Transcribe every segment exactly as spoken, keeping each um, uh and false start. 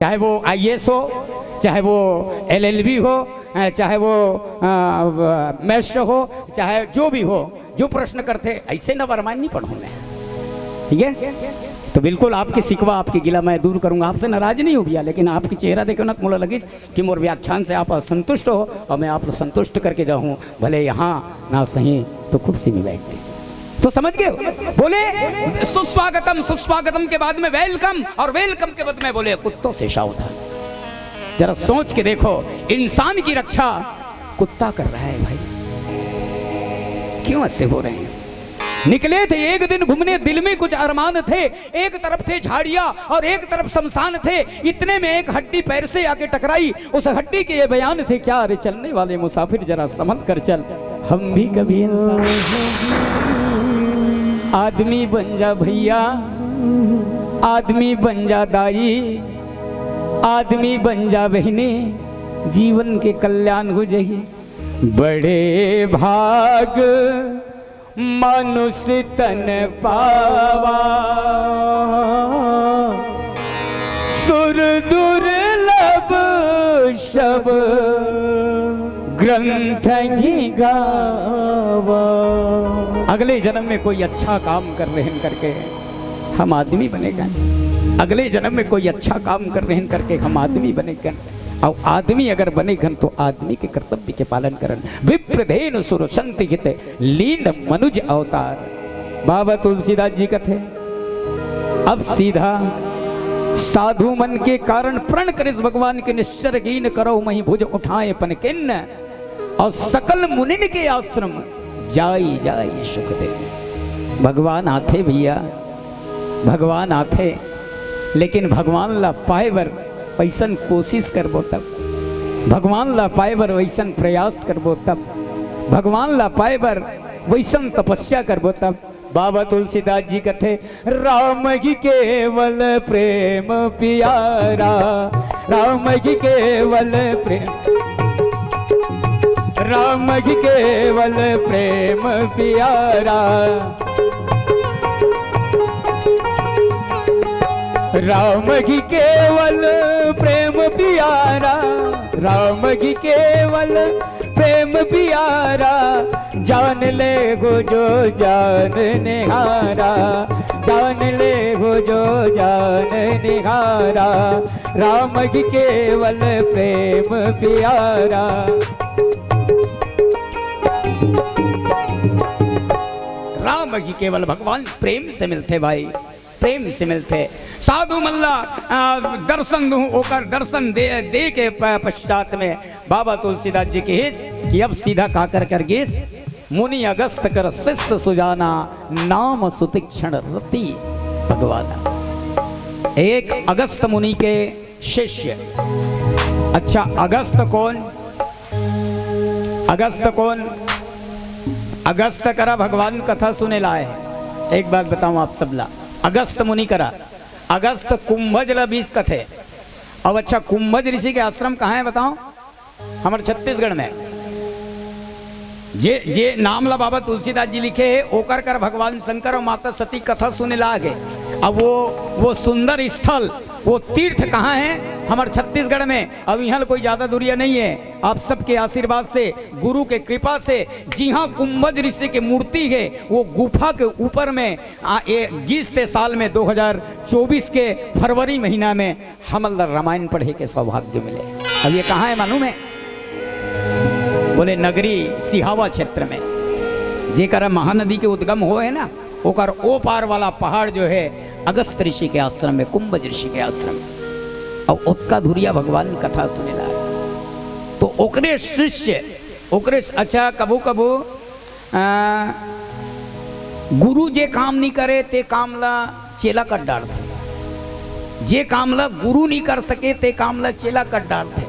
चाहे वो आईएएस हो, चाहे वो एलएलबी हो, अ, चाहे वो, अ, मैथ्स हो, चाहे जो भी हो, जो प्रश्न करथे, ऐसे ना वरमान नहीं पढ़ूँ मैं, ठीक है? तो बिल्कुल आपकी शिकवा, आपकी गिला मैं दूर करूँगा, आपसे नाराज नहीं हूँ भैया, लेकिन आपकी चेहरा देखे ना तो मोला लगिस कि मोर व्याख्यान से आप असंतुष्ट हो और मैं आप संतुष्ट करके जाऊँ, भले यहाँ ना सही तो कुर्सी में बैठ गए। तो समझ गए? बोले सुस्वागतम, सुस्वागतम के बाद में वेलकम, और वेलकम के बाद में बोले कुत्तों से सावधान। जरा सोच के देखो, इंसान की रक्षा कुत्ता कर रहा है भाई। क्यों ऐसे हो रहे हैं? निकले थे एक दिन घूमने, दिल में कुछ अरमान थे। एक तरफ थे झाड़ियां और एक तरफ शमशान थे। इतने में एक हड्डी पैर से आके टकराई। उस हड्डी के ये बयान थे क्या? अरे चलने वाले मुसाफिर, जरा संभल कर चल, हम भी कभी इंसान हैं। आदमी बन जा भैया, आदमी बन जा दाई, आदमी बन जा बहिनी, जीवन के कल्याण हो जाही। बड़े भाग मानुष तन पावा, सुर दुर्लभ सब ग्रंथ ही गावा। अगले जन्म में कोई अच्छा काम कर रहे हैं करके हम आदमी बनेगन। अगले जन्म में कोई अच्छा काम कर रहे हैं करके हम आदमी बनेगन। और आदमी अगर बनेगन तो आदमी के कर्तव्य के पालन करन। विप्र धेनु सुर संत हित लीन मनुज अवतार। बाबा तुलसीदास जी कथे, अब सीधा साधु मन के कारण प्रण करिस भगवान के निश्चर कीन, करौ मही भुज उठाए पन किन्न, और सकल मुनिन के आश्रम जाई जाई सुख दे। भगवान आथे भैया, भगवान आथे, लेकिन भगवान ला पाए बर वैसन कोशिश करबो तब, भगवान ला पाए बर वैसन प्रयास करबो तब, भगवान ला पाए बर वैसन तपस्या करबो तब। बाबा तुलसीदास जी कथे, राम ही केवल प्रेम प्यारा, राम ही केवल प्रेम, राम ही केवल प्रेम प्यारा, राम ही केवल प्रेम प्यारा, राम ही केवल प्रेम प्यारा, जान ले हो जो जान निहारा, जान ले हो जो जान निहारा, राम ही केवल प्रेम प्यारा। राम ही केवल भगवान प्रेम से मिलथे भाई, प्रेम से मिलथे। साधु मन ला, आ, दर्शन दूं, ओकर दर्शन दे, दे के प-, पश्चात में बाबा तुलसीदास जी कहिस कि अब सीधा काकर कर गिस, मुनि अगस्त कर शिष्य सुजाना, नाम सुतीक्षण रति भगवाना। एक अगस्त मुनि के शिष्य। अच्छा, अगस्त कौन? अगस्त कौन? अगस्त करा भगवान कथा सुने ला आए हे। एक बात बताऊं आप सबला, अगस्त मुनि करा, अगस्त कुंभज ल बीस कथे। अब अच्छा, कुंभज ऋषि के आश्रम कहाँ हे बताओ? हमर छत्तीसगढ़ में। जे, जे नाम ला बाबा तुलसीदास जी लिखे हे, ओकर कर भगवान शंकर और माता सती कथा सुने ला आगे। अब वो, वो सुंदर स्थल, वो तीर्थ कहाँ हे? हमर छत्तीसगढ़ में। अब इहाँ ले कोई ज्यादा दूरिया नहीं हे। आप सबके आशीर्वाद से, गुरु के कृपा से, जिहाँ कुंभज ऋषि के मूर्ति हे, वो गुफा के ऊपर में आ, ए, गिस ते साल में दो हज़ार चौबीस के फरवरी महीना में हमन ला रामायण पढ़े के सौभाग्य मिले। अब ये कहाँ हे मालूम हे? बोले नगरी सिहावा क्षेत्र में, जेकर महानदी के उद्गम होय हे ना, ओकर ओ पार वाला पहाड़ जो हे अगस्त ऋषि के आश्रम में, कुंभज ऋषि के आश्रम में। और ओतका धुरिया भगवान कथा सुने ला। तो ओकरे शिष्य, ओकरे, अच्छा, कभू कभू, आ, गुरु जे काम नहीं करे ते काम ला चेला कर डारथे, जे काम ला गुरु नहीं कर सके ते काम ला चेला कर डारथे।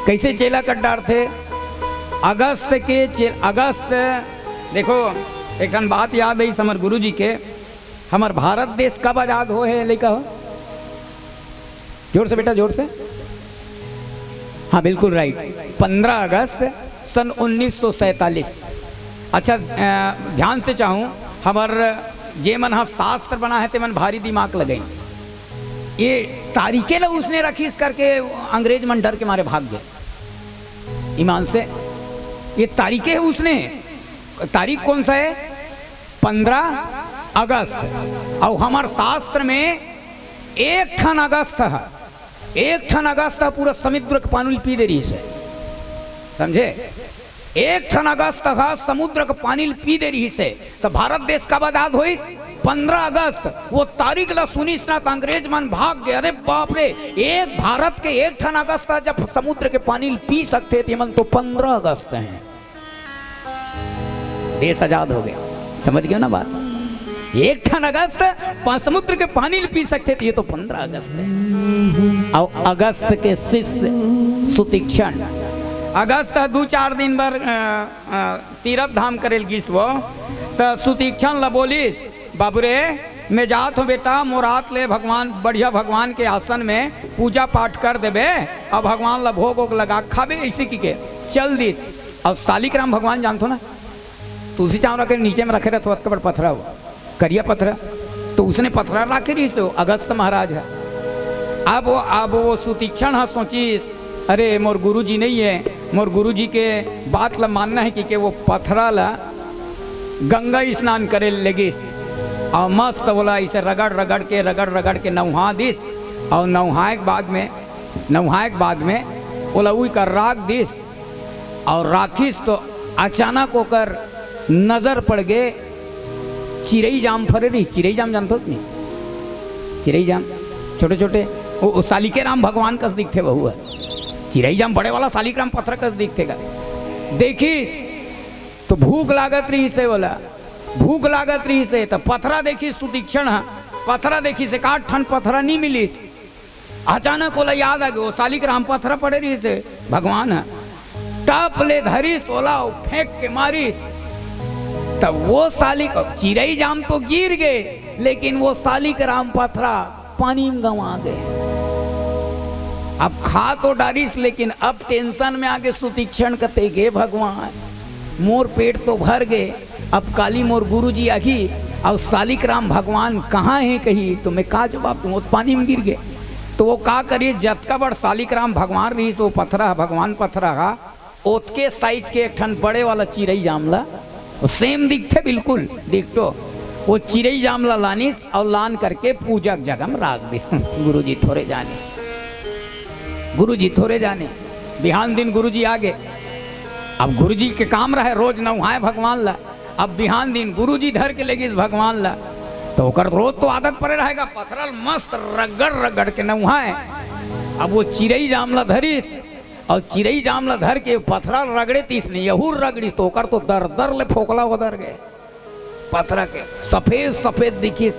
कैसे चेला कर डारथे? अगस्त के चे-, अगस्त, देखो, एक ठन बात याद आई हमर गुरु जी के, हमर भारत देश कब आजाद होय हे, लइका हो? जोर से बेटा, जोर से। हाँ, बिल्कुल राइट, पन्द्रह अगस्त सन उन्नीस सौ सैंतालीस। अच्छा, अ, ध्यान से चाहूँ, हमर जे मन ह शास्त्र बनाय हे, ते मन भारी दिमाग लगाइन। ये तारीखे ला उसने रखिस करके अंग्रेज मन डर के मारे भाग गए। ईमान से, ये तारीखे है उसने, तारीख कौन सा है? पंद्रह अगस्त। और हमार शास्त्र में एक ठन अगस्त है, एक ठन अगस्त ह पूरा समुद्र के पानी ल पी दे रहिस हे, समझे? एक ठन अगस्त ह समुद्र के पानी ल पी दे रहिस हे, त भारत देश कब आजाद होइस? पंद्रह अगस्त। वो तारीख ला सुनिस ना, त अंग्रेज मन भाग गए। अरे बाप रे, एक भारत के एक ठन अगस्त ह जब समुद्र के पानी ल पी सकथे, त ये मन तो पंद्रह अगस्त हैं। देश आजाद हो गया। समझ गए ना बात? एक ठन अगस्त, पा-, समुद्र के पानी ल पी सकथे, त ये तो पंद्रह अगस्त है। और अगस्त के शिष्य सुतीक्षण, अगस्त दू चार दिन बर, अ, अ, तीरथ धाम करे ल गिस वो, त सुतीक्षण ल बोलिस, "बाबू रे, मैं जात हूँ बेटा, मोर आत ले भगवान, बढ़िया भगवान के आसन में पूजा पाठ कर देबे, और भगवान ल भोग वोग लगा के खाबे," ऐसे की के चल दिस। और सालिक राम भगवान जानथो ना, तुलसी चांवरा के नीचे में रखे रहथो, अतका बड़ पथरा हो, करिया पथरा। तो उसने पथरा रखे रहिस हो अगस्त महाराज ह। अब वो, अब वो सुतीक्षण ह सोचिस, "अरे, मोर गुरुजी नहीं है, मोर गुरुजी के बात ला मानना है," कि के वो पथरा ला गंगा स्नान करे लेगिस और मस्त ओला इसे रगड़ रगड़ के, रगड़ रगड़ के नउहा दिस। और नउहाए के बाद में, नउहाए के बाद में ओला उई कर राख दिस। और राखिस तो अचानक ओकर नजर पड़ गे चिरई जाम फरे रहिस। चिरई जाम जानथो कि नहीं? चिरई जाम छोटे छोटे, वो, वो सालिके राम भगवान कस दिखथे, वहू ह। चिरई जाम बड़े वाला सालिक राम पथरा कस दिखथे का। देखिस तो भूख लागत रहिस हे ओला, भूख लागत रहिस हे, त पथरा देखिस सुतीक्षण ह, पथरा देखिस, एकाध ठन पथरा नी मिलिस। अचानक ओला याद आ गे, वो सालिक राम पथरा पड़े रहिस हे, भगवान ह टप ले धरिस ओला, अउ फेंक के मारिस। त वो सालिक, चिरई जाम तो गिर गे, लेकिन वो सालिक राम पथरा पानी में गंवा गे। अब खा तो डारिस, लेकिन अब टेंशन में आगे सुतीक्षण कथे, "गे भगवान, मोर पेट तो भर गे, अब काली मोर गुरुजी आही, अउ सालिक राम भगवान कहाँ हे कही, तो मैं का जवाब दूँ? वो तो पानी में गिर गे।" तो वो का करिस, जतका बड़ सालिक राम भगवान रहिस, वो पथरा, भगवान पथरा हा, ओतके साइज के एक ठन बड़े वाला चिरई जाम ला, वो सेम दिखथे बिल्कुल, डिट्टो। वो चिरई जाम ला लानिस अउ लान करके पूजा के जगह में राख दिस। गुरुजी थोरे जाने, गुरुजी थोरे जाने। बिहान दिन गुरुजी आगे। अब गुरुजी के काम रहे रोज नउहाए भगवान ला। अब बिहान दिन गुरुजी धर के लेगिस भगवान ला, तो ओकर रोज तो आदत पड़े रहेगा, पथरा ल मस्त रगड़ रगड़ के नउहाए। अब वो चिरई जाम ला धरिस, अउ चिरई जाम ला धर के पथरा ल रगड़े, त इसने यहू रगड़िस, तो ओकर तो दर दर ले फोकला ओदर गे पथरा के, सफेद सफेद दिखिस।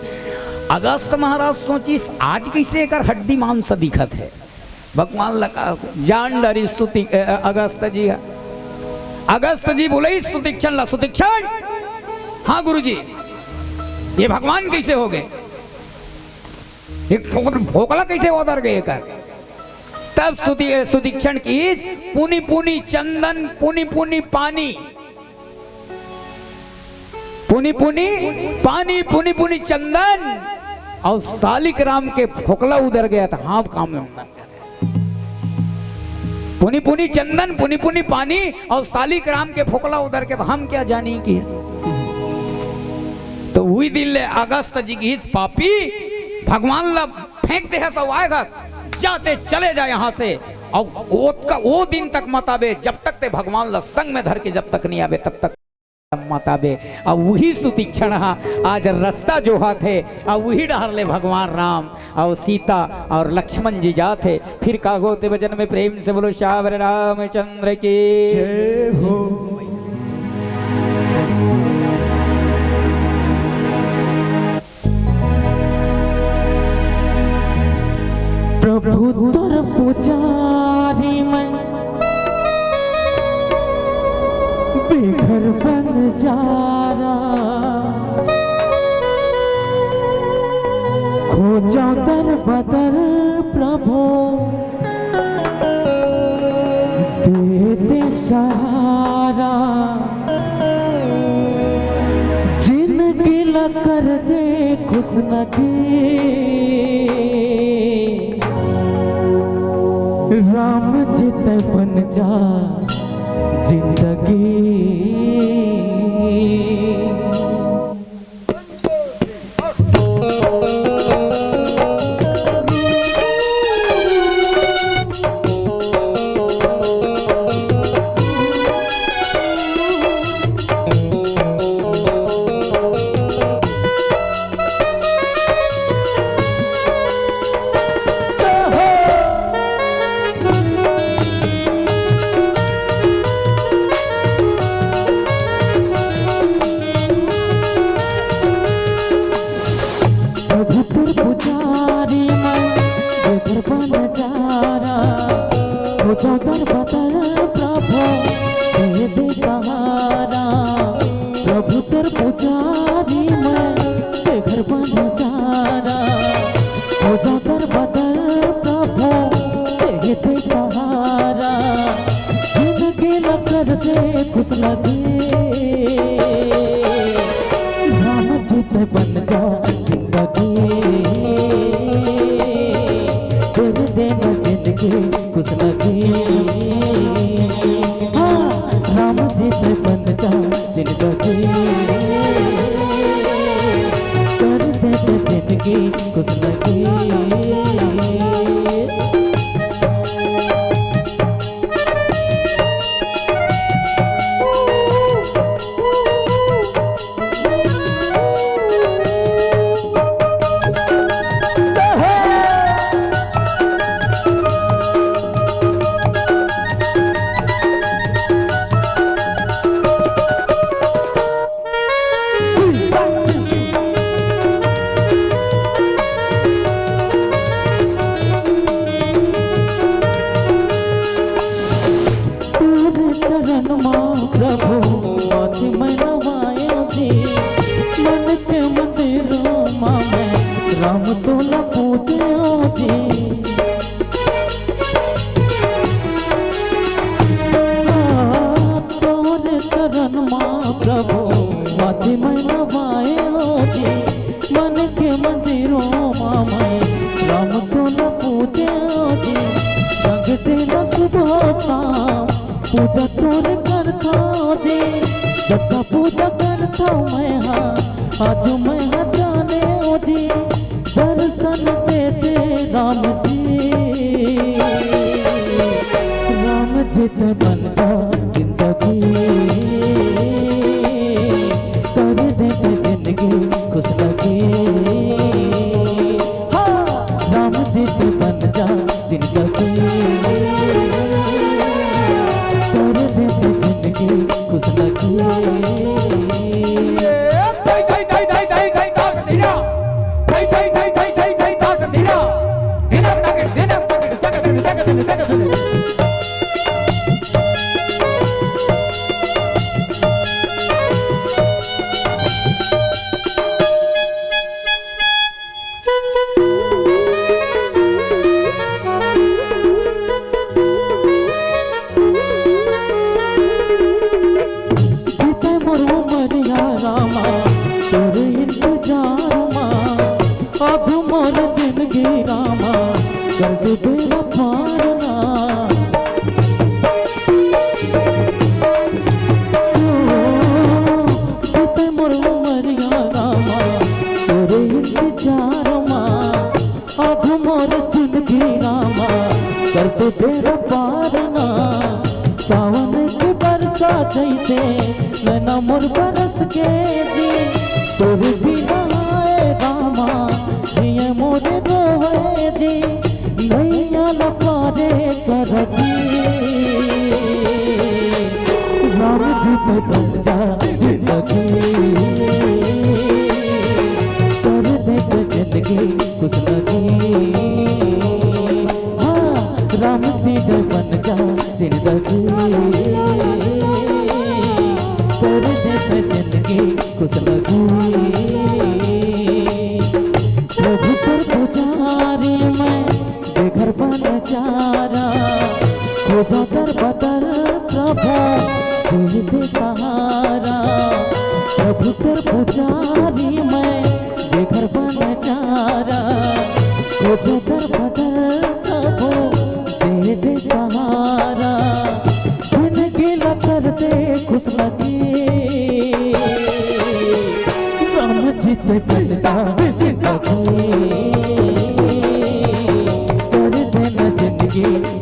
अगस्त महाराज सोचिस, "आज कइसे एकर हड्डी मांस दिखत हे?" भगवान ला का जान डारिस सुती, अ, अ, अगस्त जी ह। अगस्त जी बोले सुतीक्षण ला, "सुतीक्षण, हाँ गुरुजी, ये भगवान कइसे हो गे? ये फोक-, फोकला कइसे ओदर गे एकर?" तब सुती-, सुतीक्षण किस, पुनी पुनी चंदन, पुनी पुनी पानी, पुनी पुनी पानी, पुनी पुनी चंदन, अउ सालिक राम के फोकला उदर गे, त हाँ काम में होना। पुनी पुनी चंदन, पुनी पुनी पानी, अउ सालिक राम के फोकला उदर गे, त हम क्या जानी कि। तो उही दिन ले अगस्त जी किस, "पापी, भगवान ला फेंक दे हस अउ आए हस, जा तें चले जा यहाँ से, अउ ओतका, वो दिन तक मत आबे, जब तक तें भगवान ला संग में धर के जब तक नहीं आबे, तब तक मत आबे।" अब उही सुतीक्षण हा आज रस्ता जोहत हे, अब उही डहर ले भगवान राम अउ सीता अउ लक्ष्मण जी जात हे। फिर का होथे भजन में, प्रेम से बोलो, "श्यावर रामचंद्र की जय हो।" प्रभु तोर पुजारी मैं बेघर बन जा रहा, खोजा दर बदर प्रभु दे दे सहारा, जिनगी ला कर दे खुश नसीब। राम जी तैं बन जा जिंदगी। प्रभु तोर पुजारी मैं, बेघर बन जारा, हो जाओ दर बदर प्रभु, दे दे सहारा। प्रभु तोर पुजारी मैं, बेघर बन जारा, हो जाओ दर बदर प्रभु, दे दे सहारा। जिंदगी ला कर दे खुश लगे, राम जी तैं बन जा जिंदगी, तेरे देना जिंदगी खुश लगे। हाँ, राम जी तैं बन जा जिंदगी, तेरे देना जिंदगी खुश लगे। तोरे चरण मा प्रभु माथे मैं नवायो जी, मन के मंदिर मा मैं राम तोला पूजो जी। तोरे चरण मा प्रभु माथे मैं नवायो जी, मन के मंदिरों मा मैं राम तोला पूजो जी। संग दिन सुबह शाम पूजा तोरे करथो जी, जब पूजा करथो मैं हा, आज मैं हा जाने ओ जी। दर्शन दे दे राम जी, राम जी तैं बन जा जिंदगी, कर दे तैं जिंदगी खुश लगे। हाँ, राम जी तैं बन जा जिंदगी, कर दे तैं जिंदगी खुश लगे। बीते मोर उमरिया रामा, तोरे इंतजार मा, अब मोर जिंदगी रामा, कर दे बेड़ा पार ना। ओ, बीते मोर उमरिया रामा, तोरे इंतजार मा, आगू मोर जिंदगी रामा, कर दे बेड़ा पार ना। सावन के बरसा जैसे नैना मोर बरस के जी, तोर बिना आए रामा, जिए मोरे रोवे जी, नैया न पारे कर जी। राम जी तैं बन जा जिंदगी, कर दे तैं जिंदगी खुश लगे। हाँ, राम जी तैं बन जा जिंदगी, कर दे तैं जिंदगी खुश लगे। प्रभु तोर पुजारी मैं, बेघर बन जारा, खोजा दर बदर प्रभु, दे दे सहारा। प्रभु तोर पुजारी मैं, बेघर बन जारा, खोजा दर बदर प्रभु, दे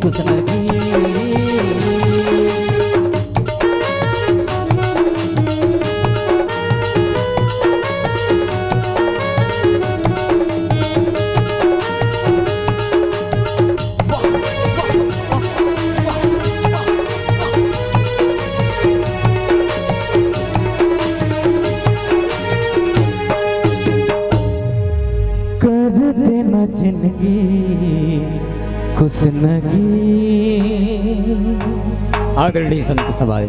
कुछ नहीं। कर देना जिंदगी कुसनगी। आदरणीय संत सभा,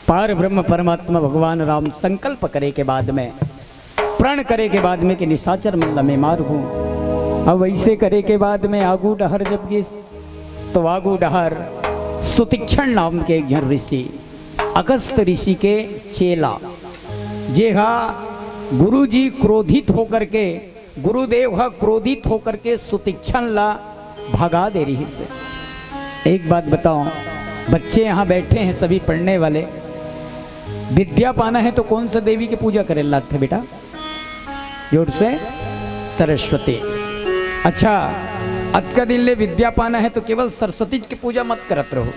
पार ब्रह्म परमात्मा भगवान राम संकल्प करे के बाद में, प्रण करे के बाद में कि निशाचर मन ल मैं मारहूं। अब ऐसे करे के बाद में आगू डहर जब गिस, तो आगू डहर सुतीक्षण नाम के एक झन ऋषि, अगस्त ऋषि के चेला, जे हा गुरु जी क्रोधित होकर के, गुरुदेव हा क्रोधित होकर के सुतीक्षण ला भगा दे रहिस हे। एक बात बताओ, बच्चे यहाँ बैठे हैं सभी पढ़ने वाले, विद्या पाना है तो कौन सा देवी की पूजा करे लागथे बेटा? जोर से, सरस्वती। अच्छा, अतका दिन ले विद्या पाना है तो केवल सरस्वती की पूजा मत करत रहो।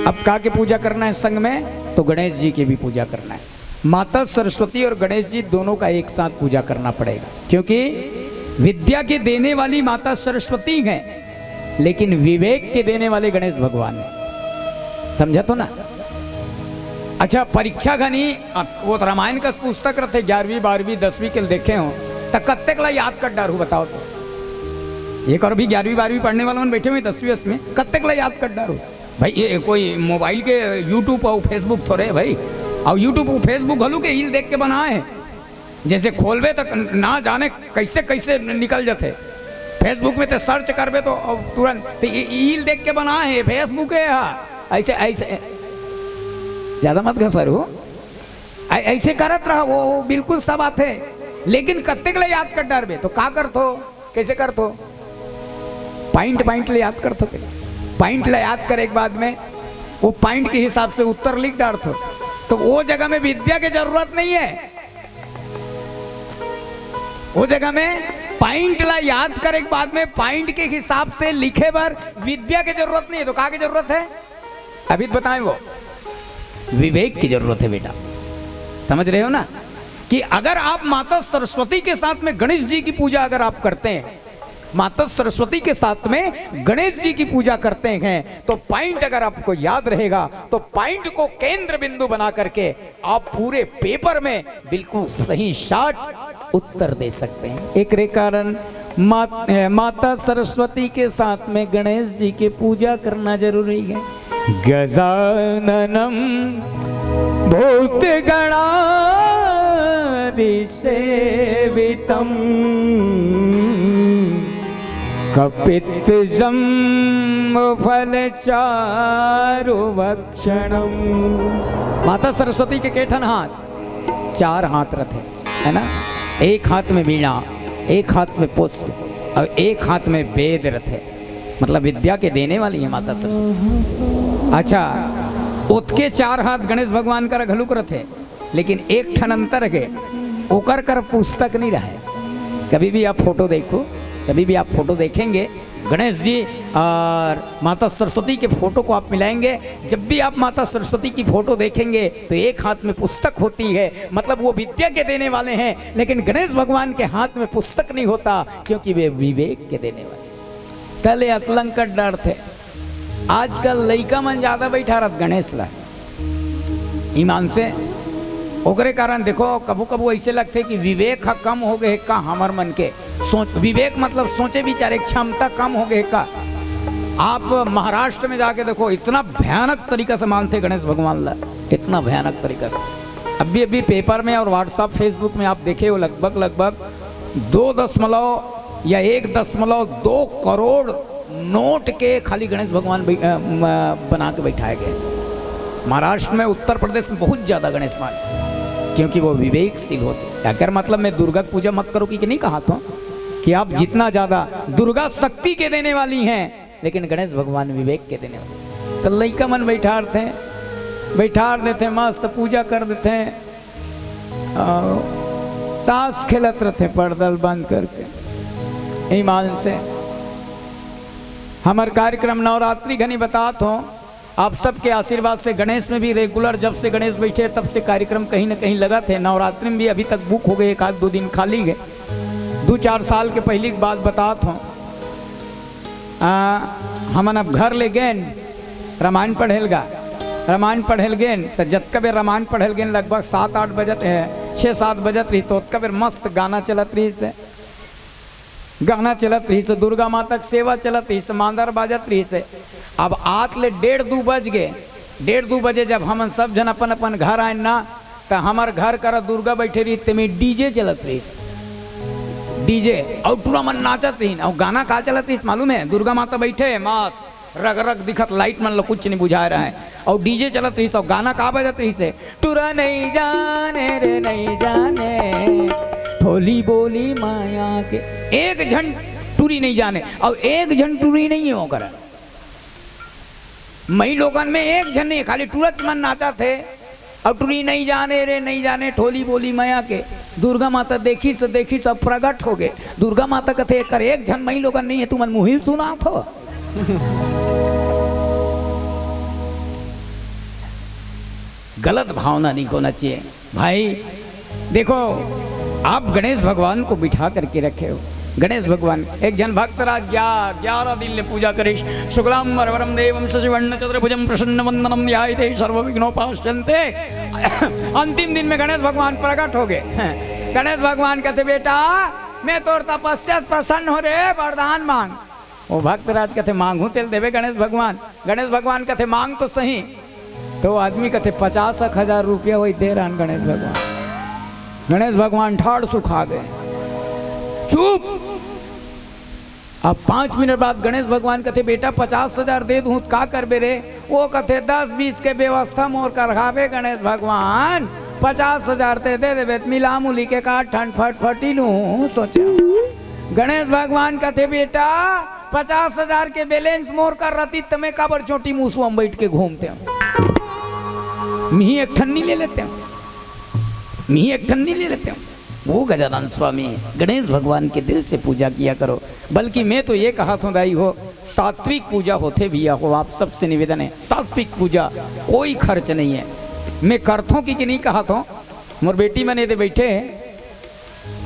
अब का के पूजा करना है संग में? तो गणेश जी की भी पूजा करना है। माता सरस्वती और गणेश जी दोनों का एक साथ पूजा करना पड़ेगा, क्योंकि विद्या के देने वाली माता सरस्वती है, लेकिन विवेक के देने वाले गणेश भगवान है। समझा तो ना? अच्छा, परीक्षा घनी, अब वो तो रामायण का पुस्तक रथे, ग्यारहवीं, बारहवीं, दसवीं के देखे हो, तो कत्तेक ला याद कर डारू, बताओ तो। एक और भी ग्यारहवीं, बारहवीं पढ़ने वाला मन बैठे हुए दसवीं, दसवीं, कत्तेक ला याद कर डारू भाई। ये कोई मोबाइल के YouTube और Facebook थोड़े भाई, और YouTube और Facebook घलू के ईल देख के बनाए हैं। जैसे खोलबे तो ना जाने कैसे कैसे निकल जाते। Facebook में तो सर्च करबे तो अब तुरंत तो ये ईल देख के बनाए हैं, Facebook है। हाँ, ऐसे ऐसे ज्यादा मत घसर हो। ऐ-, ऐसे करत रहा, वो, वो बिल्कुल सब आथे, लेकिन कत्तेक ले याद कर डारबे तो का करथो, कैसे करथो? पॉइंट पॉइंट ले याद करथो के? पॉइंट ले याद करे के बाद में वो पॉइंट के हिसाब से उत्तर लिख डारथो। तो वो जगह में विद्या के जरूरत नहीं है। वो जगह में पॉइंट ला याद करे के बाद में पॉइंट के हिसाब से लिखे बर विद्या के जरूरत नहीं है। तो का के जरूरत है? अभी तो बताएं, वो विवेक की जरूरत है बेटा। समझ रहे हो ना कि अगर आप माता सरस्वती के साथ में गणेश जी की पूजा अगर आप करते हैं, माता सरस्वती के साथ में गणेश जी की पूजा करते हैं, तो पॉइंट अगर आपको याद रहेगा तो पॉइंट को केंद्र बिंदु बना करके आप पूरे पेपर में बिल्कुल सही शॉट उत्तर दे सकते हैं। एकरे कारण मात-, ए, माता सरस्वती के साथ में गणेश जी की पूजा करना जरूरी है। गजाननम भूत गणादि सेवितम कपित जम्बुफल चारु भक्षणम। माता सरस्वती के केठन हाथ? चार हाथ रथे, है ना? एक हाथ में वीणा, एक हाथ में पुष्प और एक हाथ में वेद रथे, मतलब विद्या के देने वाली है माता सरस्वती। अच्छा, ओतके चार हाथ गणेश भगवान का घलुक रथे, लेकिन एक ठन अंतर है, ओकर कर पुस्तक नहीं रहे। कभी भी आप फोटो देखो, कभी भी आप फोटो देखेंगे, गणेश जी और माता सरस्वती के फोटो को आप मिलाएंगे, जब भी आप माता सरस्वती की फोटो देखेंगे तो एक हाथ में पुस्तक होती है, मतलब वो विद्या के देने वाले हैं, लेकिन गणेश भगवान के हाथ में पुस्तक नहीं होता, क्योंकि वे विवेक के देने वाले। तले अतलंकट डर थे। आजकल लइका मन ज्यादा बैठा रहत गणेश ला। ईमान से। ओकरे कारण देखो, कभू कभू ऐसे लगथे कि विवेक ह कम हो गए का हमर मन के। सोच, विवेक मतलब सोचे विचारे क्षमता कम हो गए का। आप महाराष्ट्र में जाके देखो, इतना भयानक तरीका से मानथे गणेश भगवान ला, इतना भयानक तरीका से। अभी अभी पेपर में और WhatsApp, Facebook में आप देखे हो, लगभग लगभग दो दशमलव या एक दशमलव दो करोड़ नोट के खाली गणेश भगवान बै-, अ, म-, बना के बैठाए गए। महाराष्ट्र में, उत्तर प्रदेश में बहुत ज्यादा गणेश मान, क्योंकि वो विवेकशील होते। अगर मतलब मैं दुर्गा की पूजा मत करो कि, कि नहीं कहा था कि आप जितना ज्यादा, दुर्गा शक्ति के देने वाली हैं, लेकिन गणेश भगवान विवेक के देने वाले। तो लइका मन बैठार थे, बैठार देते, मस्त पूजा कर देते, और ताश खेलत रहते पर्दा ल बंद करके। ईमान से हमर कार्यक्रम नवरात्रि घनी बतात हों, आप सबके आशीर्वाद से गणेश में भी रेगुलर, जब से गणेश बइठे तब से कार्यक्रम कहीं न कहीं लगत हे। नवरात्रि में भी अभी तक बुक हो गे, एक आध दो दिन खाली हे। दू चार साल के पहिली के बात बतात हों, आ, हमन अब घर ले गेन, रामायण पढ़े ल गा, रामायण पढ़े ल गेन, त जतका बेर रामायण पढ़े ल गेन, लगभग सात आठ बजत हे, छः सात बजत रहिस, त ओतका बेर मस्त गाना चलत रहिस हे। गाना चलत रहिस, दुर्गा माता के सेवा चलत रहिस, मांदर बाजत रहिस। अब आत ले डेढ़ दू बज गे। डेढ़ दू बजे जब हमन सब झन अपन अपन घर आएन ना, त हमर घर करा दुर्गा बइठे रहिस, तेमे डीजे चलत रहिस। डीजे, अउ टूरा मन नाचत रहिन, अउ गाना का चलत रहिस मालूम हे? दुर्गा माता बइठे मस्त, रग रग दिखत लाइट मन ल कुछ नइ बुझाए रहय, अउ डीजे चलत रहिस, अउ गाना का बजत रहिस हे? टूरा नइ जाने रे, नइ जाने, ठोली बोली माया के। एक झन टूरी नइ जाने, अउ एक झन टूरी नइ हे ओकर। मई लोगन में एक झन नइ, खाली टूरच मन नाचत हे। अउ टूरी नइ जाने रे, नइ जाने, ठोली बोली माया के। दुर्गा माता देखिस, देखिस, अब प्रगट हो गे। दुर्गा माता कथे, "एकर एक झन मई लोगन नइ हे, तुमन मुहिल सुनात हो।" गलत भावना नहीं होना चाहिए भाई। देखो, आप गणेश भगवान को बिठा करके रखे हो। गणेश भगवान, एक झन भक्त राज गया, ग्यारह दिन ले पूजा करिस। शुक्लांबरधरं देवं शशिवर्णं चतुर्भुजं प्रसन्नवदनं ध्यायेत् सर्वविघ्नोपास्यन्ते। अंतिम दिन में गणेश भगवान प्रगट हो गे। गणेश भगवान कथे, "बेटा, मैं तोर तपस्या से प्रसन्न हों रे, वरदान मांग।" वो भक्त राज कथे, "मांगहूं तेला देबे गणेश भगवान।" गणेश भगवान कथे, "मांग तो सही।" तो वो आदमी कथे, "पचास एक हजार रुपया होही, दे रहन गणेश भगवान।" गणेश भगवान ठाड़ सुखा गे, चुप। अब पांच मिनट बाद गणेश भगवान कथे, "बेटा, पचास हजार दे दूं त का करबे रे?" वो कथे, "दस बीस के व्यवस्था मोर करहाबे गणेश भगवान, पचास हजार ते दे देबे त मिला मुली के का ठन फटफटी लूं सोचे।" गणेश भगवान कथे, "बेटा, पचास हजार के बैलेंस मोर कर रहती त मैं काबर चोटी मूसवा म बइठ के घूमतेंव? मिही एक ठन नइ ले लेतेंव, मिही एक ठन नइ ले लेतेंव।" वो गजानन स्वामी, गणेश भगवान के दिल से पूजा किया करो। बल्कि मैं तो ये कहत हों दाई हो, सात्विक पूजा होथे भैया हो, आप सबसे निवेदन हे, सात्विक पूजा, कोई खर्च नहीं हे। मैं करथों कि, कि नहीं कहत हों, मोर बेटी मन एदे बइठे हे,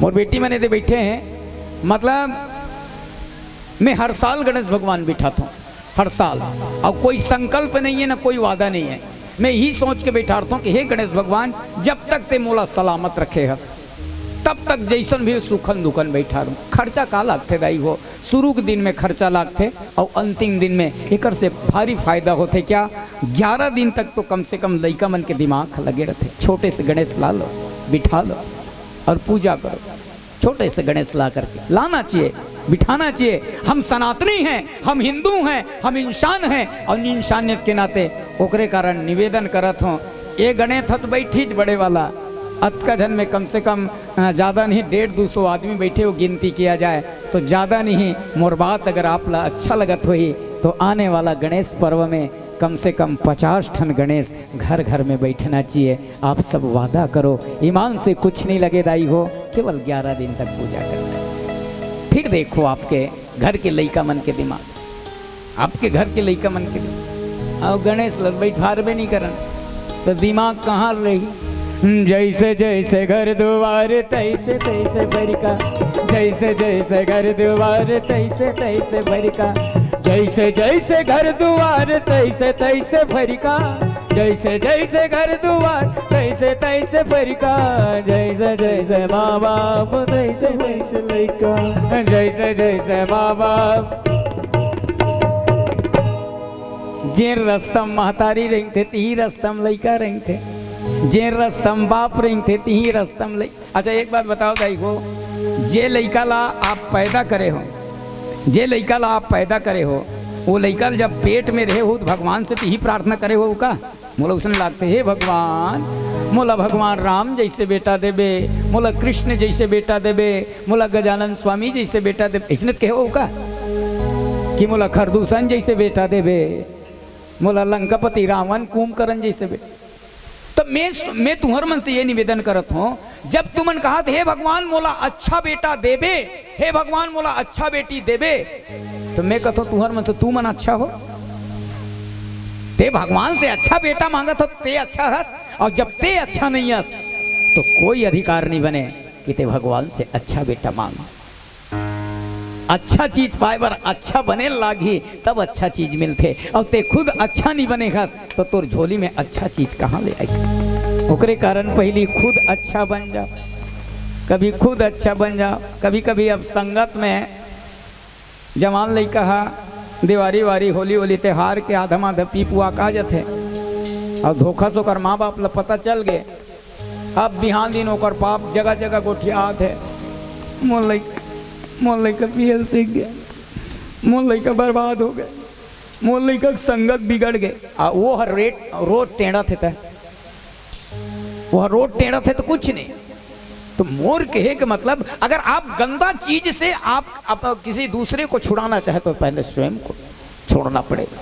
मोर बेटी मन एदे बइठे हे, मतलब मैं हर साल गणेश भगवान बिठाथों, हर साल। अउ कोई संकल्प नहीं हे, ना कोई वादा नहीं हे। मैं इही सोच के बइठारथों कि हे गणेश भगवान, जब तक ते मोला सलामत रखे हस, तब तक जइसन भी सुखन दुखन बइठारूं। खर्चा का लागथे दाई हो? शुरू के दिन में खर्चा लागथे अउ अंतिम दिन में। एकर से भारी फायदा होथे क्या? ग्यारह दिन तक तो कम से कम लइका मन के दिमाग लगे रहथे। छोटे से गणेश ला लो, बिठा लो अउ पूजा करो। छोटे से गणेश ला करके लाना चाहिए, बिठाना चाहिए। हम सनातनी हैं, हम हिंदू हैं, हम इंसान हैं अउ इंसानियत के नाते ओकरे कारण निवेदन करत हों, ए गणेश ह त बइठिस बड़े वाला, अतका झन में कम से कम, अ, ज्यादा नहीं, डेढ़ दू सौ आदमी बइठे हो, गिनती किया जाए तो ज्यादा नहीं। मोर बात अगर आप ला अच्छा लगत होही तो आने वाला गणेश पर्व में कम से कम पचास ठन गणेश घर घर में बइठना चाहिए। आप सब वादा करो, ईमान से कुछ नहीं लगे दाई हो, केवल ग्यारह दिन तक पूजा करना है। फिर देखो आपके घर के लइका मन के दिमाग, आपके घर के लइका मन के दिमाग। अउ गणेश ल बइठारबे नहीं करन, त दिमाग कहाँ रही? जैसे जैसे घर दुआर तैसे तैसे बरिका, जैसे जैसे घर दुआर तैसे तैसे बरिका, जैसे जैसे घर दुआर तैसे तैसे बरिका, जैसे जैसे घर दुआर तैसे तैसे बरिका, जैसे जैसे माँ बाप तैसे तैसे लइका, जैसे जैसे माँ बाप। जेन रस्ता म महतारी रेंगथे, तिही रस्ता म लइका रेंगथे। जेन रस्ता म बाप रेंगथे, तिही रस्ता म लइका। अच्छा, एक बात बताओ दाई हो, जे लइका ला आप पैदा करे हो, जे लइका ला आप पैदा करे हो, वो लइका ला जब पेट में रहे हो, त भगवान से तिही प्रार्थना करे हो का? मोला उसने लागथे, "हे भगवान, मोला भगवान राम जैसे बेटा देबे, मोला कृष्ण जैसे बेटा देबे, मोला गजानन स्वामी जैसे बेटा देबे।" अइसने त कहे हो का? कि मोला खरदूषण जैसे बेटा देबे, मोला लंकापति रावण कुंभकर्ण जैसे बेटा। त मैं, मैं तुंहर मन से ये निवेदन करत हों, जब तुमन कहत, "हे भगवान, मोला अच्छा बेटा देबे, हे भगवान, मोला अच्छा बेटी देबे," तो मैं कहता हूँ, तुहर मन तो तू मन अच्छा हो, ते भगवान से अच्छा बेटा मांगत हो, ते अच्छा हस, और जब ते अच्छा नहीं हस, तो कोई अधिकार नहीं बने कि ते भगवान से अच्छा बेटा मांग। अच्छा चीज पाए बर अच्छा बने लागही, तब अच्छा चीज मिलथे। और ते खुद अच्छा नहीं बने हस, तो तोर झोली में अच्छा चीज कहाँ ले आई? ओकरे कारण पहली खुद अच्छा बन जा, कभी खुद अच्छा बन जा। कभी कभी अब संगत में जवान लइका हा देवारी वारी होली होली त्योहार के आधा माधा पी पुआ का जथे, और धोखा से ओकर माँ बाप ला पता चल गे। अब बिहान दिन ओकर पाप जगह जगह गोठियात हे, मोर लइका, मोर लइका पियल सीख गया, मोर लइका बर्बाद हो गए, मोर लइका के संगत बिगड़ गए। आ वो हर रेट रोज टेढ़त हे, त वो हर रोज टेढ़त हे तो कुछ नहीं। तो मोर कहे के मतलब, अगर आप गंदा चीज से आप, आप किसी दूसरे को छुड़ाना चाहे तो पहले स्वयं को छोड़ना पड़ेगा,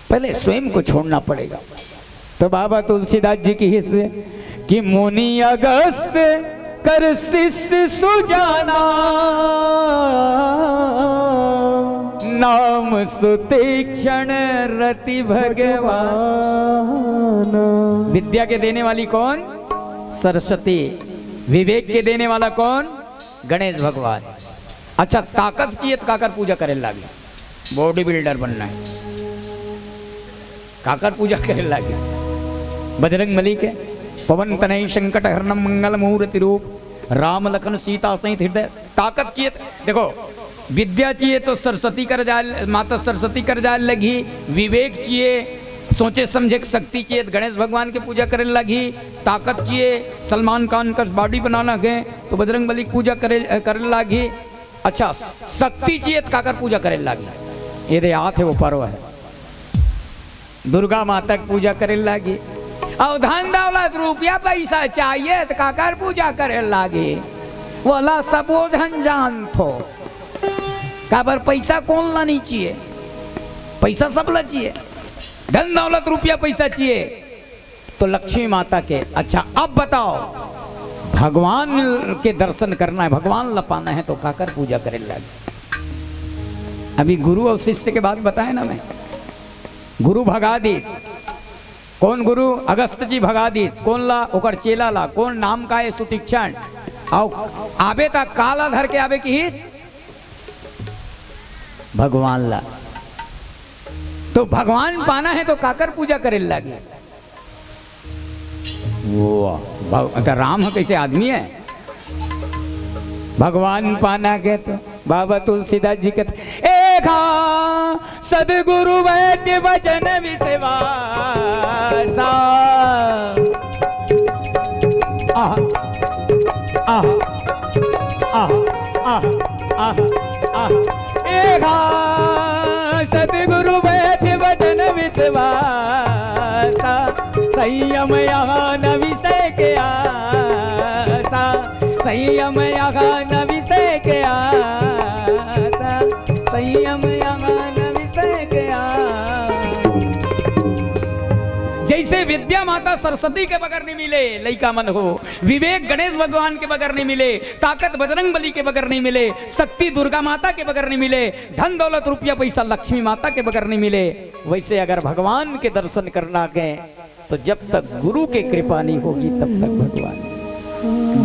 पहले स्वयं को छोड़ना पड़ेगा। तो बाबा तुलसीदास जी कहिस कि मुनि अगस्त कर शिष्य सुजाना, नाम सुतीक्षण रति भगवान। विद्या के देने वाली कौन? सरस्वती। विवेक के देने वाला कौन? गणेश भगवान। अच्छा, ताकत चाहिए तो काकर पूजा करे लागी? बॉडी बिल्डर बनना है, काकर पूजा करे लागी? बजरंग बली के। पवन तनय संकट हरणम मंगल मूर्ति रूप, राम लखन सीता सहित हृदय। ताकत चाहिए तो, देखो, विद्या चाहिए तो सरस्वती कर जाए, माता सरस्वती कर जाए लगी। विवेक चाहिए, सोचे समझे के शक्ति चाहिए तो गणेश भगवान के पूजा करे लागी। ताकत चाहिए, सलमान खान का बॉडी बनाना है तो बजरंग बली के पूजा करे, करे लागी। अच्छा, शक्ति चाहिए तो काकर पूजा करे लागी? ये दे हाथ है, वो पर्व है, दुर्गा माता के पूजा करे लागी। और धन दौलत रुपया पैसा चाहिए तो काकर पूजा करे लागी? वोला सबो झन जानथो। काबर पैसा कोन ला नहीं चाहिए? पैसा सब ला चाहिए, धन दौलत रुपया पैसा चाहिए। तो लक्ष्मी माता के। अच्छा, अब बताओ, भगवान के दर्शन करना है, भगवान ला पाना है तो काकर पूजा करे लागी? अभी गुरु और शिष्य के बात बताए ना मैं, गुरु भगा दिस। कौन गुरु? अगस्त जी भगा दिस। कौन ला? ओकर चेला ला। कौन नाम का है? सुतीक्षण। आओ, आबे त काला धर के आबे किहिस? भगवान ला। तो भगवान पाना है तो काकर पूजा करे लागी? वो भग-, त राम ह कैसे आदमी है? भगवान पाना के तो बाबा तुलसीदास जी कहते, "एघा सदगुरु वैद्य वचन विश्वासा।" आह, आह, आह, आह, आह, आह। एघा सदगुरु वैद्य वचन विश्वासा, संयम यहाँ न विषय के आसा, संयम यहाँ न विषय के आसा, संयम यहाँ न विषय के आसा। जैसे विद्या माता सरस्वती के बगर नहीं मिले, लइका मन हो, विवेक गणेश भगवान के बगर नहीं मिले, ताकत बजरंग बली के बगर नहीं मिले, शक्ति दुर्गा माता के बगर नहीं मिले, धन दौलत रुपया पैसा लक्ष्मी माता के बगर नहीं मिले, वैसे अगर भगवान के दर्शन करना के तो जब तक गुरु की कृपा नहीं होगी तब तक भगवान,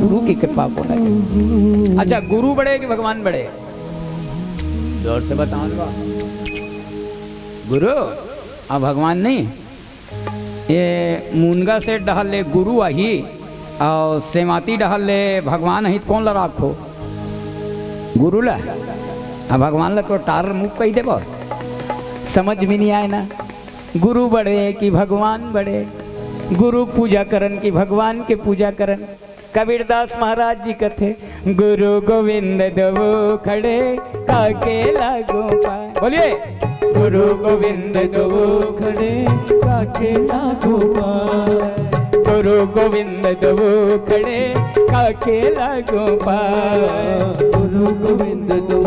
गुरु की कृपा को नहीं। अच्छा, गुरु बड़े कि भगवान बड़े? जोर से बताओ ना। गुरु, आ भगवान नहीं। ये मुनगा सेठ डहर ले गुरु आही और सेवाती डहर ले भगवान आही, त कौन ला राखो? गुरु ला। आ भगवान ला तो टार मुख कही देबो, समझ में नहीं आए ना। गुरु बड़े कि भगवान बड़े, गुरु पूजा करन कि भगवान के पूजा करन। कबीरदास महाराज जी कथे, "गुरु गोविंद दो खड़े, काके लागो पार।" बोलिए, "गुरु गोविंद दो खड़े, काके लागो पार। गुरु गोविंद दो खड़े, काके लागो पार। गुरु गोविंद दो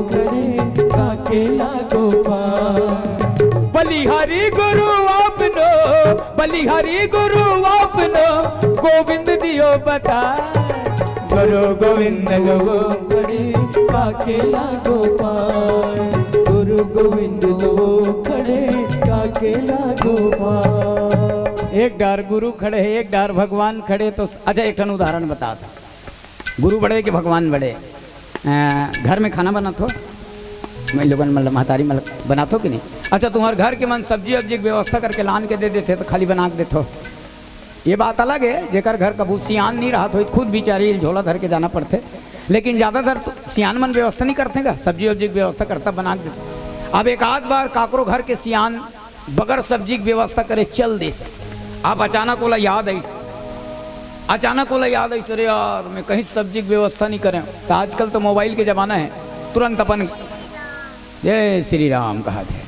खड़े, काके लागो पार।" बलिहारी गुरु आपनो, बलिहारी गुरु आपनो, गोविंद दियो बता। गुरु गोविंद गो खड़े, काके लागो पार। गुरु गोविंद लो खड़े, काके लागो पार। एक डार गुरु खड़े हे, एक डार भगवान खड़े। तो अच्छा, एक ठन उदाहरण बतात हंव। गुरु बड़े के भगवान बड़े। अ, घर में खाना बनाथो, मैं लोगन मन ल, महतारी मन ल बनाथो कि नहीं? अच्छा, तुम्हर घर के मन सब्जी वब्जी के व्यवस्था करके लान के दे देथे, तो खाली बना के देथो। ये बात अलग है, जेकर घर कभू सियान नहीं रहत होही, खुद बिचारी झोला धर के जाना पड़थे। लेकिन ज्यादातर तो सियान मन व्यवस्था नहीं करथे का, सब्जी वब्जी के व्यवस्था करता, बना के देथे। अब एक आध बार काकरो घर के सियान बगर सब्जी के व्यवस्था करे चल देस, अब अचानक ओला याद आइस, अचानक ओला याद आइस, "अरे यार, मैं कहीं सब्जी के व्यवस्था नहीं करे।" तो आजकल तो मोबाइल के जमाना है, तुरंत अपन "जय श्री राम" कहा थे,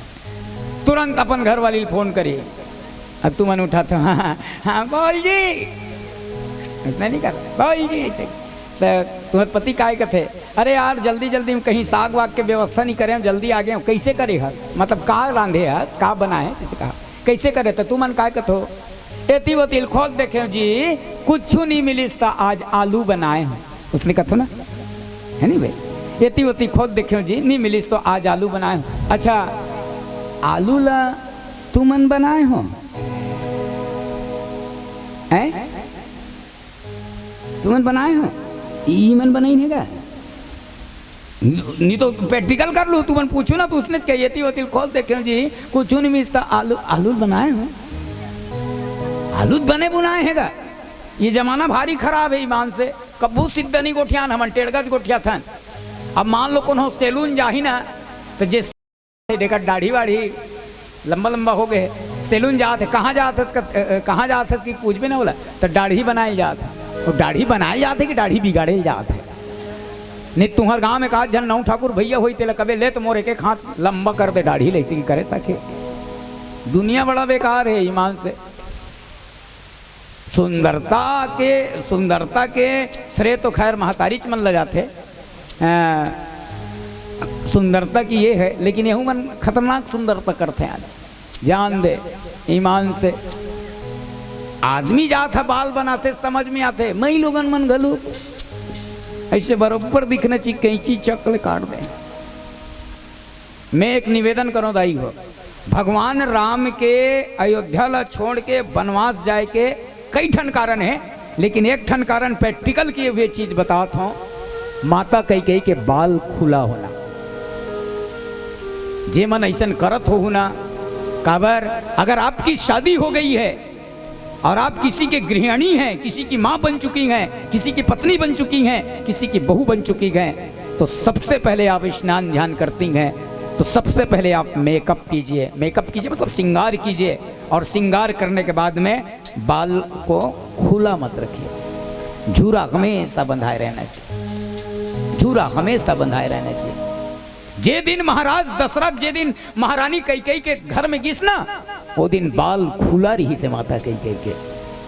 तुरंत अपन घर वाली ल फोन करी। अब तुमन उठाथो, "हाँ, हाँ, हाँ, बोल जी।" इतना नहीं कर, "बोल जी।" तो तुम्हारे पति काय कथे, "अरे यार, जल्दी जल्दी में कहीं साग वाग के व्यवस्था नहीं करे, जल्दी आ गए हो, कैसे करे हस? मतलब का रांधे हस, का बनाए?" जैसे कहा, "कैसे करे?" तो तुमन काय कथो, "एती वोती ल खोज देखे जी, कुछ नहीं मिलिस, तो आज आलू बनाए हो।" उसने कथो ना, है नहीं भाई? "एती वोती खोज देखे जी, नहीं मिलिस, तो आज आलू बनाए हो।" अच्छा, आलू ला तुमन बनाए हो? हैं? तुमन बनाए हो? ई मन बनाइन हे का? नहीं तो प्रैक्टिकल कर लू, तुमन पूछो ना, तो उसने कही, "एती वोती खोज देखे जी, कुछ नहीं मिलता, आलू, आलू बनाए हो?" आलू बने बुनाए हे का? ये जमाना भारी खराब है ईमान से। कब्बू सिद्ध नहीं गोठियान, हमन टेड़गत गोठियाथन। अब मान लो कोनो सैलून जाही ना, तो जे डेकर दाढ़ी वाढ़ी लंबा लंबा हो गए, सैलून जात है, "कहाँ जात है इसका, अ, अ, कहाँ जात है इसकी?" पूछबे ना बोला, तो दाढ़ी बनाए जात है। वो दाढ़ी बनाए जात है कि दाढ़ी बिगाड़े जात है? नहीं, तुम्हर गांव में का झन नौ ठाकुर भैया होई, तेला कबे ले तो मोर एक एक हाथ लंबा कर दे दाढ़ी ले, इसी की करे ताकि दुनिया बड़ा बेकार है ईमान से। सुंदरता के, सुंदरता के श्रेय तो खैर महतारीच मन ल जाथे। अ, सुंदरता की ये है, लेकिन यहू मन खतरनाक सुंदरता करथे आज। जान दे, ईमान से। आदमी जात ह, बाल बनाथे, समझ में आथे, मई लोगन मन घलो ऐसे बरोबर दिखना चाहिए, कैंची चक ले काट दे। मैं एक निवेदन करो दाई हो, भगवान राम के अयोध्या ला छोड़ के बनवास जाए के कई ठन कारण है, लेकिन एक ठन कारण प्रैक्टिकल किए हुए चीज बतात हो, माता कैकेयी के बाल खुला होना। जे मन ऐसन करत हो ना, काबर, अगर आपकी शादी हो गई है और आप किसी के गृहिणी हैं, किसी की माँ बन चुकी हैं, किसी की पत्नी बन चुकी हैं, किसी की बहू बन चुकी हैं, तो सबसे पहले आप स्नान ध्यान करती हैं, तो सबसे पहले आप मेकअप कीजिए। मेकअप कीजिए मतलब श्रृंगार कीजिए, और श्रृंगार करने के बाद में बाल को खुला मत रखिए। झूरा हमेशा बंधाए रहना चाहिए, झूरा हमेशा बंधाए रहना चाहिए। जे दिन महाराज दशरथ, जे दिन महारानी कैकेयी के घर में गिस ना, वो दिन बाल खुला रहिस हे माता कैकेयी के।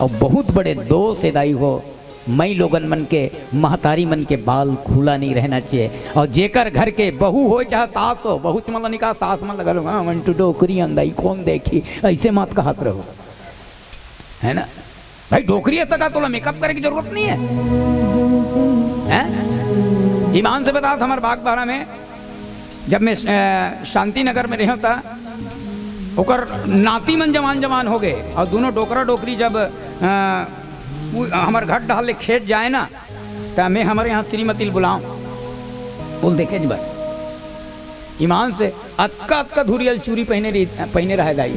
और बहुत बड़े दोष हे दाई हो, मई लोगन मन के, महतारी मन के बाल खुला नहीं रहना चाहिए। और जेकर घर के बहू हो चाहे सास हो, बहू मन ला निकाल, सास मन लगा लो, "हाँ, मन तो डोकरी अंदाई, कौन देखी?" ऐसे मत कहत रहो, है ना भाई? डोकरी हे त का तोला मेकअप करे की जरूरत नहीं है, हैं? ईमान से बता, हमारे बागबाहरा में जब मैं, अ, शांति नगर में रहे था, ओकर नाती मन जवान जवान हो गए और दोनों डोकरा डोकरी जब, अ, उ-, हमारे घर डहर ले खेत जाए ना, त मैं हमारे यहाँ श्रीमती ल बुलाऊं, बोल देखे जी बात। ईमान से अतका अतका धुरियल चूरी पहने रही, पहने रहे दाई,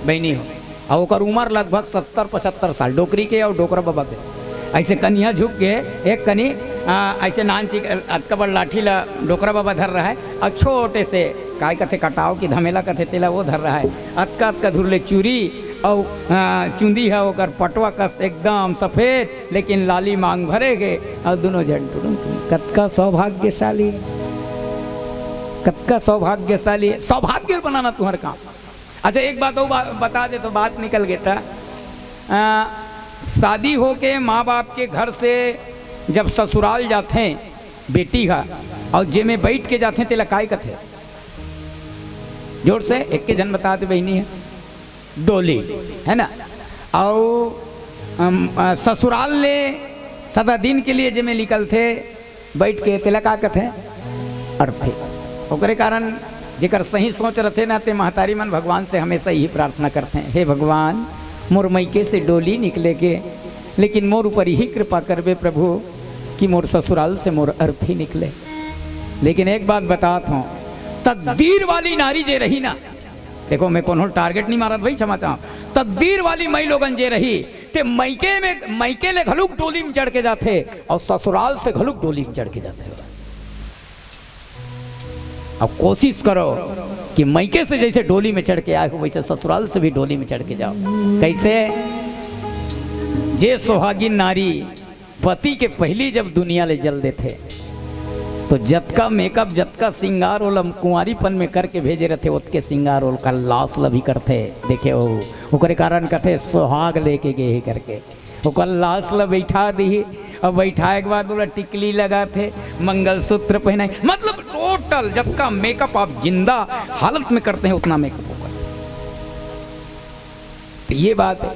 बहनी हो। और ओकर उम्र लगभग सत्तर पचहत्तर साल, डोकरी के और डोकरा बाबा के। ऐसे कनिया झुक के एक कनी, आ, ऐसे नान चिक अतका बड़ लाठी ला डोकरा बाबा धर रहा है, और छोटे से काय कथे कटाव की धमेला कथे तेला वो धर रहा है। अतका अतका धुरले चूरी और, आ, चुंदी है ओकर पटवा कस एकदम सफेद, लेकिन लाली मांग भरे गे, और दोनों झन टुडुम टुडुम। कतका सौभाग्यशाली, कतका सौभाग्यशाली, सौभाग्य बनाना तुम्हारे काम। अच्छा, एक बात और बा-, बता दे तो बात निकल गया था। आ, शादी होके माँ बाप के घर से जब ससुराल जाथे बेटी हा, और जे में बैठ के जाथे तेला काय कथे? जोर से एक के झन बता दे बहिनी है। डोली, है ना? और, अम, आ, ससुराल ले सदा दिन के लिए जे में निकलथे बैठ के तेला का कथे? अर्थी। ओकरे कारण जेकर सही सोच रथे ना, ते महतारी मन भगवान से हमेशा यही प्रार्थना करथे, "हे भगवान, मोर मइके से डोली निकले के, लेकिन मोर ऊपर यही कृपा करबे प्रभु कि मोर ससुराल से मोर अर्थी निकले।" लेकिन एक बात बतात हूँ, तकदीर वाली नारी जे रही ना, देखो, मैं कोनो टारगेट नहीं मारत भाई, क्षमा चाहूँ, तकदीर वाली मई लोगन जे रही, ते मइके में, मइके ले घलुक डोली में चढ़ के जाथे और ससुराल से घलुक डोली में चढ़ के जाथे। अब कोशिश करो कि मइके से जैसे डोली में चढ़ के आए हो, वैसे ससुराल से भी डोली में चढ़ के जाओ। कैसे? जे सुहागिन नारी पति के पहली जब दुनिया ले जल देथे, तो जतका मेकअप, जतका सिंगार ओला कुंवारीपन में करके भेजे रहथे, ओतके सिंगार ओकर लाश ला भी करथे। देखे हो, ओकरे कारण कथे, "सुहाग लेके गे हे" करके। ओकर लाश ला बैठा दिही, अब बैठाए के बाद ओला टिकली लगाथे, मंगलसूत्र पहनाए, मतलब टोटल जतका मेकअप आप जिंदा हालत में करते हैं, उतना मेकअप होगा। तो ये बात है।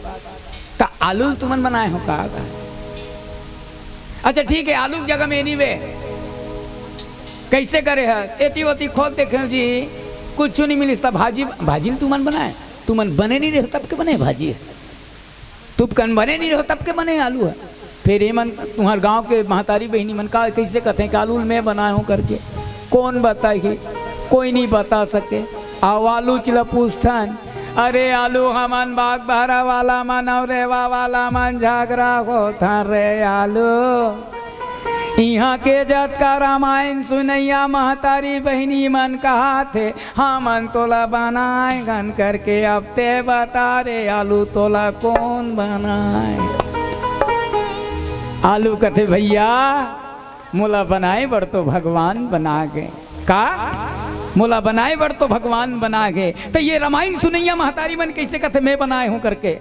तो आलू तुमन बनाए हो का? अच्छा ठीक है, आलू की जगह में एनीवे कैसे करे है, एती ओती खोल देखे जी, कुछ नहीं मिलिस। तब भाजी, भाजी तुमन बनाए, तुमन बने नहीं रहे तब के बने भाजी है। तुम कन बने नहीं रहो तब के बने आलू है। फिर ये मन तुम्हार गांव के महतारी बहिनी मन का कैसे कहते हैं कि आलू मैं बनाए हूँ करके, कौन बताही? कोई नहीं बता सके। आओ आलू चिला पूछथन, "अरे आलू, हमन बागबाहरा वाला मन और रेवा वाला मन झगड़ा होथन रे आलू।" इहाँ के जतका रामायण सुनैया महतारी बहिनी मन कहाथे, "हमन तोला बनाए गन करके, अब ते बता रे आलू, तोला कौन बनाए?" आलू कथे, "भैया, मोला बनाए बर तो भगवान बना गे।" का? "मोला बनाए बर तो भगवान बना गे।" तो ये रामायण सुनैया महतारी मन कैसे कथे, "मैं बनाए हूँ" करके?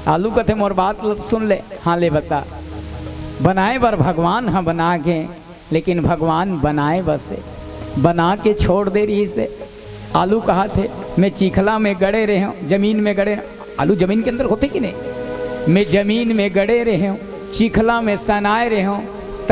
आलू कथे, "मोर बात ल सुन ले।" "हाँ, ले बता।" बनाए बर भगवान ह बना गे, लेकिन भगवान बनाए बस हे, बना के छोड़ दे रहिस हे। आलू कहाथे, "मैं चिखला में गड़े रहे हूँ, जमीन में गड़े।" आलू जमीन के अंदर होथे कि नहीं? "मैं जमीन में गड़े रहे हूँ, चिखला में सनाए रहे हूँ, त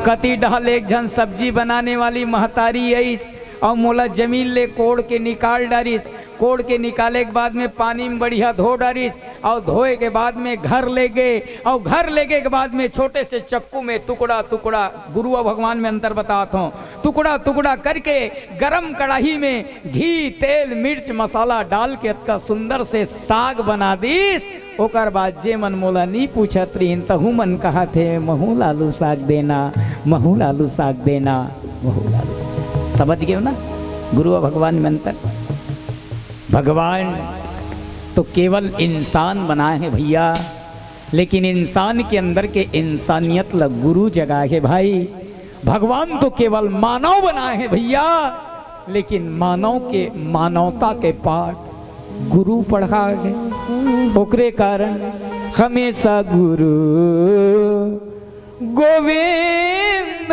कती डहल एक झन सब्जी बनाने वाली महतारी आइस और मोला जमीन ले कोड़ के निकाल डारिस।" कोड़ के निकाले के बाद में पानी में बढ़िया धो डारिस और धोए के बाद में घर ले गे और घर ले गे के बाद में छोटे से चक्कू में टुकड़ा टुकड़ा, गुरु और भगवान में अंतर बतात हूँ, टुकड़ा टुकड़ा करके गरम कढ़ाई में घी, तेल, मिर्च, मसाला डाल के अतका सुंदर से साग बना दिस। ओकर बाद जे मन मोला नी पूछत रहिन, तहू मन कहाथे, "महू ल आलू साग देना, महू ल आलू साग देना, महू ल आलू।" समझ गए हो ना, गुरु और भगवान में अंतर। भगवान तो केवल इंसान बनाए हे भैया, लेकिन इंसान के अंदर के इंसानियत ला गुरु जगाए हे भाई। भगवान तो केवल मानव बनाए हे भैया, लेकिन मानव के मानवता के पाठ गुरु पढ़ा हे। ओकरे कारण हमेशा गुरु गोविंद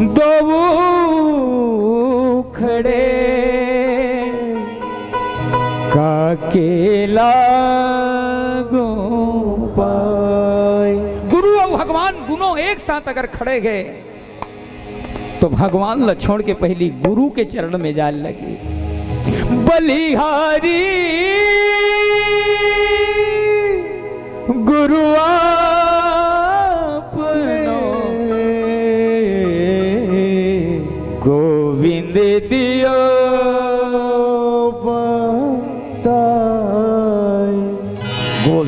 दो खड़े, काके लागो पाए। गुरु और भगवान दोनों एक साथ अगर खड़े गए, तो भगवान ला छोड़ के पहली गुरु के चरण में जाए लगी। बलिहारी गुरु आपनो, गोविंद दियो